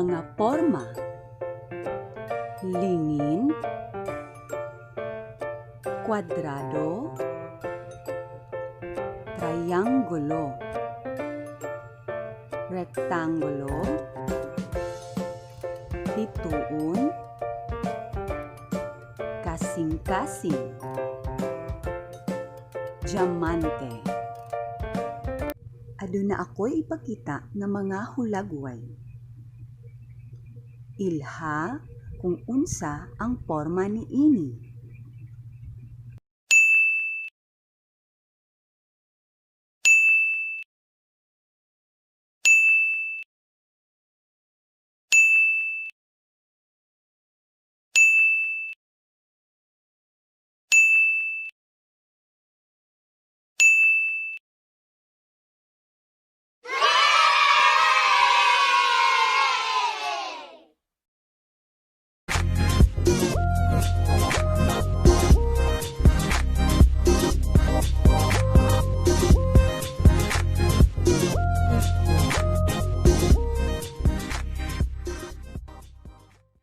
Mga porma: lingin, kwadrado, triangulo, rektangulo, bituon, kasing-kasing, diamante. Aduna ako'y ipakita nga mga hulagway. Ilha kung unsa ang porma niini.